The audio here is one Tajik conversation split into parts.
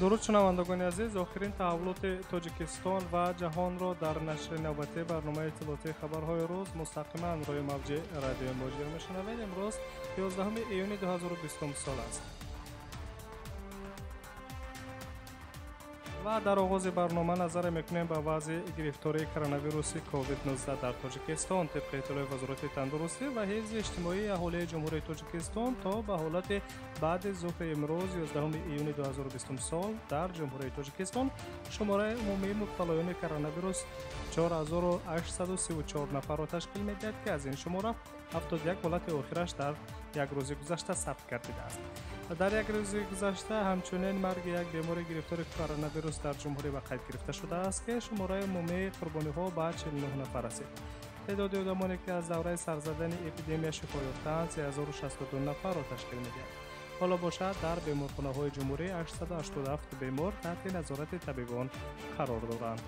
Дуруд шунавандагони азиз, охирин таҳаввулоти Тоҷикистон ва ҷаҳонро дар нашри навбатии барномаи иттилоотии хабарҳои рӯз мустақиман рӯи мавҷи радиои Муҳоҷир мешунавед. Имрӯз 11 июни 2020 сол аст. Ва дар оғози барнома назар мекунем ба вазъи гирифтории коронавируси COVID-19 дар Тоҷикистон. Тибқи иттилои Вазорати тандурустӣ ва ҳифзи иҷтимоии аҳолии Ҷумҳурии Тоҷикистон то ба ҳолати баъди зуҳри имрӯз 11 июни 2020 сол дар Ҷумҳурии Тоҷикистон шумораи умумии мубталоёни коронавирус 4834 нафарро ташкил медиҳад, ки аз ин шумора 71 ҳолати охираш дар як рӯзи гузашта сабт гардидааст. Дар як рӯзи гузашта ҳамчунин марги як бемори гирифтори коронавирус дар ҷумҳурӣ ба қайд гирифта шудааст, ки шумораи умумии қурбониҳо ба 49 нафар расид. Теъдоди одамоне, ки аз давраи сарзадани эпидемия шифо ёфтаанд, 3062 нафарро ташкил медиҳад. Ҳоло бошад, дар беморхонаҳои ҷумҳурӣ 887 бемор таҳти назорати табибон қарор доранд.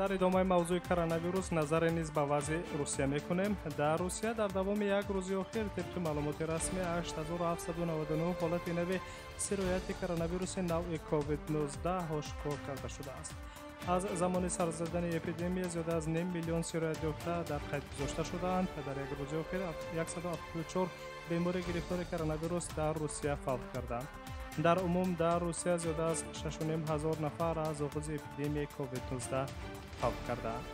Дар идомаи мавзӯи коронавирус назаре низ ба вазъи Русия мекунем. Дар Русия дар давоми як рӯзи охир тибқи маълумоти расмӣ 8799 ҳолати нави сирояти коронавируси навъи COVID-19 ошкор карда шудааст. Аз замони сарзадани эпидемия зиёда аз ним миллион сироятёфта дар қайд гузошта шудаанд. Дар як рӯзи охир 174 бемори гирифтори коронавирус дар Русия фавт карданд. Дар умум дар Русия зиёда аз 6,5 ҳазор нафар аз оғози эпидемияи COVID-19 фавт кардаанд.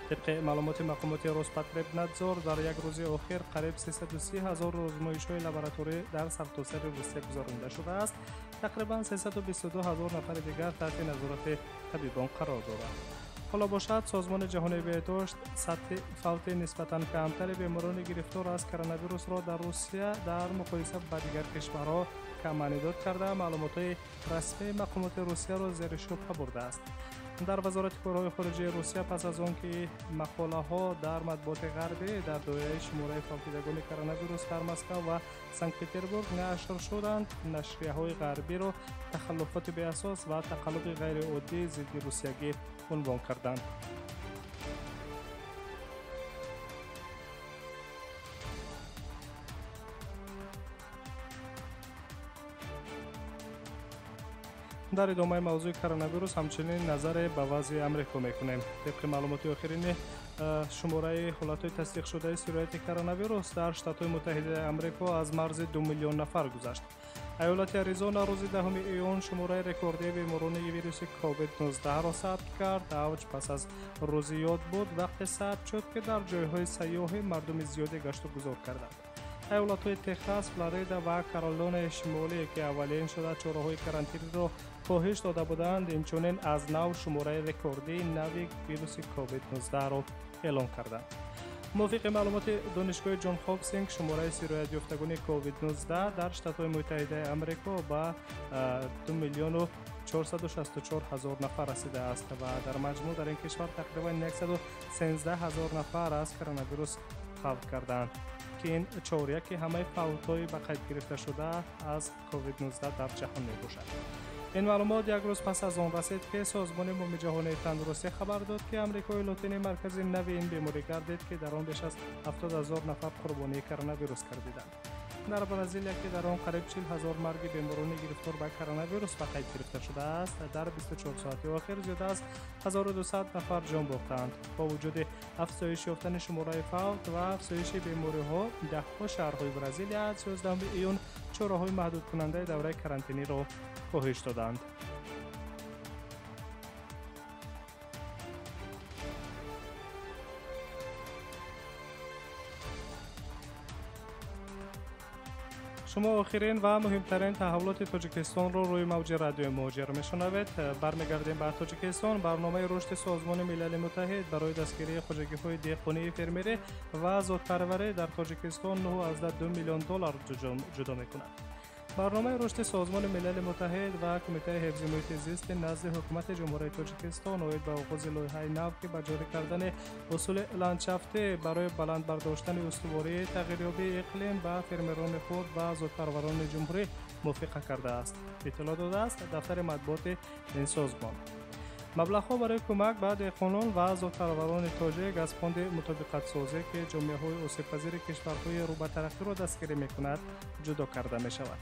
Тибқи маълумоти мақомоти Роспотребнадзор дар як рӯзи охир қариб 330 ҳазор озмоишҳои лабораторӣ дар сартосари Русия гузаронида шудааст. Тақрибан 322 ҳазор нафари дигар таҳти назорати табибон қарор доранд. Ҳоло бошад, Созмони ҷаҳонии беҳдошт сатҳи фавти нисбатан камтари беморони гирифтор аз коронавирусро дар Русия дар муқоиса ба дигар кишварҳо каммаънидод карда, маълумотҳои расмии мақомоти Русияро зери шубҳа бурдааст. Дар Вазорати корҳои хориҷии Русия пас аз он ки мақолаҳо дар матбуоти ғарбӣ дар доираи шумораи фавтидагони коронавирус дар Москва ва Санкт-Петербург нашр шуданд, нашрияҳои ғарбиро тахаллуфоти беасос ва тақаллуби ғайриоддии зидди русиягӣ унвон карданд. Дар идомаи мавзӯи коронавирус ҳамчунин назаре ба вазъи Амрико мекунем. Тибқи маълумоти охирини шумораи ҳолатҳои тасдиқшудаи сирояти коронавирус дар Штатҳои Муттаҳидаи Амрико аз марзи 2 миллион нафар гузашт. Аёлати Аризона рӯзи 10 июн шумораи рекордии беморони вируси COVID-19-ро сабт кард. Авҷ пас аз рӯзи ёд буд, вақте сабт шуд, ки дар ҷойҳои сайёҳӣ мардуми зиёде гашту гузор карданд. Аёлатҳои Техас, Флорида ва Каролинаи Шимолӣ, ки аввалин шуда чораҳои карантинро коҳиш дода буданд, инчунин аз нав шумораи рекордии нави вируси COVID-19-ро эълон карданд. Мувофиқи маълумоти Донишгоҳи Ҷон Хопкинс, шумораи сироятёфтагони COVID-19 дар Штатҳои Муттаҳидаи Амрико ба 2 миллиону 464 ҳазор нафар расидааст ва дар маҷмӯъ дар ин кишвар тақрибан 113 ҳазор нафар аз коронавирус фавт карданд, ки ин чоряки ҳамаи фавтҳои ба қайд гирифташуда аз COVID-19 дар ҷаҳон мебошад. Ин маълумот як рӯз пас аз он расид, ки Созмони умумиҷаҳонии тандурустӣ хабар дод, ки Амрикои Лотини маркази нави ин беморӣ гардид, ки дар он беш аз 70 ҳазор нафар қурбонии коронавирус гардиданд. Дар Бразилия, ки дар он қариб 40 ҳазор марги беморони гирифтор ба коронавирус ба қайд гирифта шудааст, дар 24 соати охир зиёда аз 1200 нафар ҷон бохтаанд. Бо вуҷуди афзоиш ёфтани шумораи фавт ва афзоиши бемориҳо, даҳҳо шаҳрҳои Бразилия аз 11 июн чораҳои маҳдудкунандаи давраи карантиниро коҳиш доданд. Шумо охирин ва муҳимтарин таҳаввулоти Тоҷикистонро рӯи мавҷи радиои Муҳоҷир мешунавед. Бармегардем ба Тоҷикистон. Барномаи рушди Созмони Милали Муттаҳид барои дастгирии хоҷагиҳои деҳқонии фермерӣ ва зодпарварӣ дар Тоҷикистон 9,2 миллион доллар ҷудо мекунад. Барномаи рушди Созмони Милали Муттаҳид ва Кумитаи ҳифзи муҳити зисти назди Ҳукумати Ҷумҳурии Тоҷикистон оид ба оғози лоиҳаи нав, ки ба ҷорӣ кардани усули ландшафтӣ барои баланд бардоштани устувории тағйирёбии иқлим ба фермерони худ ва зодпарварони ҷумҳурӣ мувофиқа кардааст, иттилоъ додааст дафтари матбуоти ин созмон. Маблағҳо барои кӯмак ба деҳқонон ва зотпарварони тоҷик аз фонди мутобиқатсозӣ, ки ҷомеаҳои осебпазири кишварҳои рӯ ба тараққиро дастгирӣ мекунад, ҷудо карда мешавад.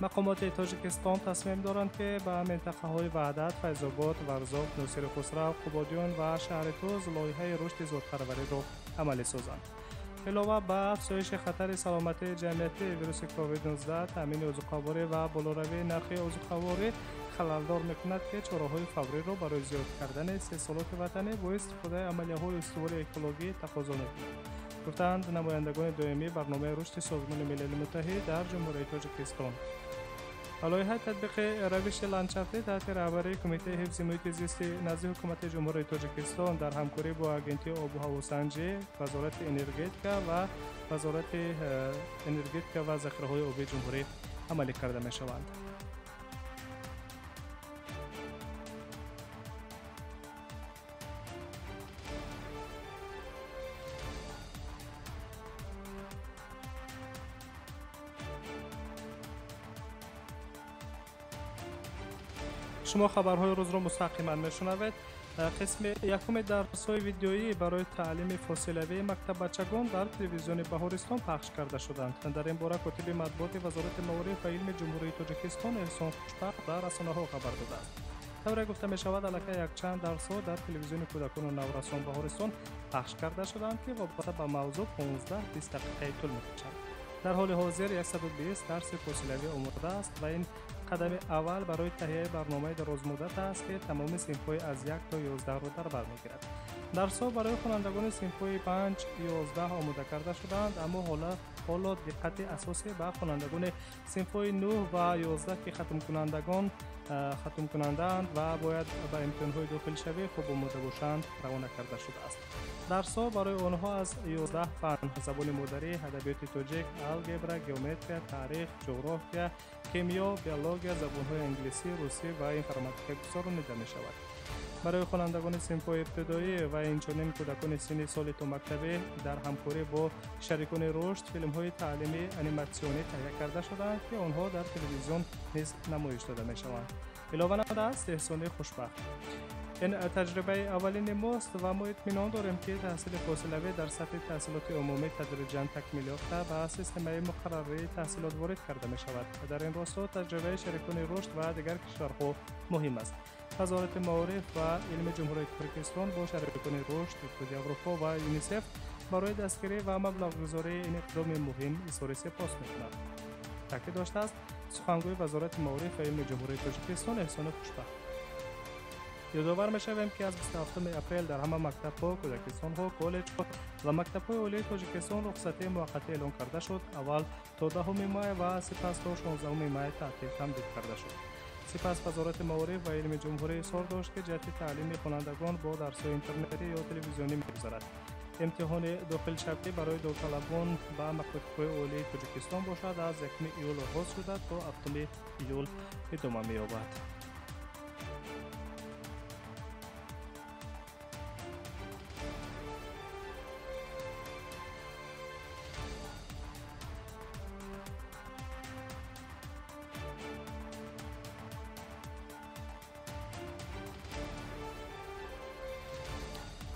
Мақомоти Тоҷикистон тасмим доранд, ки ба минтақаҳои Ваҳдат, Файзобод, Варзоб, Носири Хусрав, Қубодиён ва шаҳри Тӯз лоиҳаи рушди зотпарвариро амалӣ созанд. Илова ба афзоиши хатари саломатии ҷамъиятӣ, вируси COVID-19 таъмини озуқаворӣ ва болоравии нархи озуқаворӣ халалдор мекунад, ки чораҳои фавриро барои зиёд кардани истеҳсолоти ватанӣ бо истифодаи амалияҳои устувори экологӣ тақозо мекунад, гуфтаанд намояндагони доимии барномаи рушди Созмони Милали Муттаҳид дар Ҷумҳурии Тоҷикистон. Лоиҳаи татбиқи равиши ландшафтӣ таҳти раҳбарии Кумитаи ҳифзи муҳити зисти назди Ҳукумати Ҷумҳурии Тоҷикистон дар ҳамкорӣ бо Агентии обу ҳавосанҷӣ, Вазорати энергетика ва Вазорати энергетика ва захираҳои обии ҷумҳурӣ амалӣ карда мешаванд. Шумо хабарҳои рӯзро мустақиман мешунавед. Қисми якуми дарсҳои видеоӣ барои таълими фосилавии мактаббачагон дар телевизиони Баҳористон пахш карда шуданд. Дар ин бора котиби матбуоти Вазорати маориф ва илми Ҷумҳурии Тоҷикистон Эҳсон Хушбахт ба расонаҳо хабар додааст. Тавре гуфта мешавад, аллакай якчанд дарсҳо дар телевизиони кӯдакону наврасон Баҳористон пахш карда шуданд, ки вобаста ба мавзӯъ 15-20 дақиқаи тӯл мекашанд. Дар ҳоли ҳозир 120 дарси фосилавӣ омода аст ва ин қадами аввал барои таҳияи барномаи дарозмуддат аст, ки тамоми синфҳои аз 1 то 11-ро дар бар мегирад. Дарсҳо барои хонандагони синфҳои 5-11 омода карда шудаанд, аммо ҳоло диққати асосӣ ба хонандагони синфҳои 9 ва 11, ки хатмкунандаанд ва бояд ба имтиҳонҳои дохилшавӣ хуб омода бошанд, равона карда шудааст. Дарсҳо барои онҳо аз 11 фан: забони модарӣ, адабиёти тоҷик, алгебра, геометрия, таърих, ҷуғрофия, кимиё, биология, забонҳои англисӣ, русӣ ва информатика гузаронида мешавад. Барои хонандагони синфҳои ибтидоӣ ва инчунин кӯдакони синни соли томактабӣ дар ҳамкорӣ бо шарикони рушд филмҳои таълимии аниматсионӣ таҳия карда шудаанд, ки онҳо дар телевизион низ намоиш дода мешаванд. Илова намудааст Эҳсони Хушбахт. Ин таҷрибаи аввалини мост ва мо итминон дорем, ки таҳсили фосилавӣ дар сатҳи таҳсилоти умумӣ тадриҷан такмил ёфта ба системаи муқаррарии таҳсилот ворид карда мешавад. Дар ин росто таҷрибаи шарикони рушд ва дигар кишварҳо муҳим аст. Вазорати маориф ва илми Ҷумҳурии Тоҷикистон бо шарикони рушд, Иттиҳоди Аврупо ва ЮНИСЕФ барои дастгирӣ ва маблағгузории ин иқдоми муҳим изҳори сипос мекунад, таъкид доштааст сухангӯи Вазорати маориф ва илми Ҷумҳурии Тоҷикистон Эҳсони Хушбахт. Ёдовар мешавем, ки аз 27 апрел дар ҳама мактабҳо, кӯдакистонҳо, коллеҷҳо ва мактабҳои олии Тоҷикистон рухсатии муваққатӣ эълон карда шуд. Аввал то 10 май ва сипас то 16 май таътил тамдид карда шуд. Сипас Вазорати маориф ва илми ҷумҳурӣ изҳор дошт, ки ҷиҳати таълими хонандагон бо дарсҳои интернетӣ ё телевизионӣ мегузарад. Имтиҳони дохилшавӣ барои довталабон ба мактабҳои олии Тоҷикистон бошад, аз 1 июл оғоз шуда то 7 июл идома меёбад.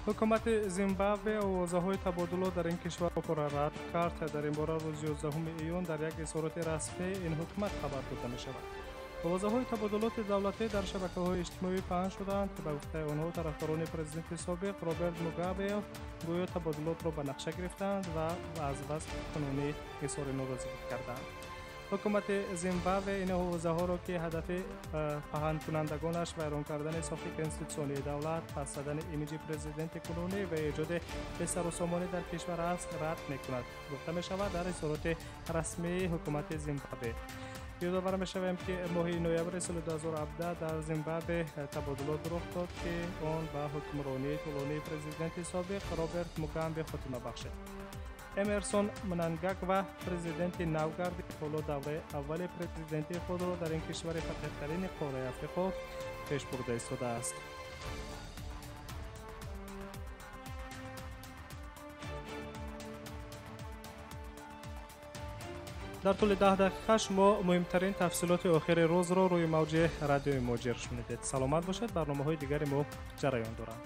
Ҳукумати Зимбабве овозаҳои табодулот дар ин кишварро пурра рад кард. Дар ин бора рӯзи 11 июн дар як изҳороти расмӣ ин ҳукумат хабар дода мешавад. Овозаҳои табодулоти давлатӣ дар шабакаҳои иҷтимоӣ паҳн шуданд, ки ба гуфтаи онҳо тарафдорони президенти собиқ Роберт Мугабе гӯё табодулотро ба нақша гирифтаанд ва аз вазъи кунунӣ изҳори норозигӣ кардаанд. Ҳукумати Зимбабве ин овозаҳоро, ки ҳадафи паҳнкунандагонаш вайрон кардани сохти конститутсионии давлат, пас задани имиҷи президенти кунунӣ ва эҷоди бесарусомонӣ дар кишвар аст, рад мекунад, гуфта мешавад дар изҳороти расмии ҳукумати Зимбабве. Ёдовар мешавем, ки моҳи ноябри соли 2017 дар Зимбабве табодулот рух дод, ки он ба ҳукмронии тӯлонии президенти собиқ Роберт Мугабе хотима бахшид. Эмерсон Мнангагва президенти нав гардид, ҳоло давраи аввали президентии худро дар ин кишвари фақиртарини қораи Африқо пеш бурда истодааст. Дар тӯли 10 дақиқа шумо муҳимтарин тафсилоти охири рӯзро рӯи мавҷи радиои Муҳоҷир шунидед. Саломат бошед, барномаҳои дигари мо ҷараён доранд.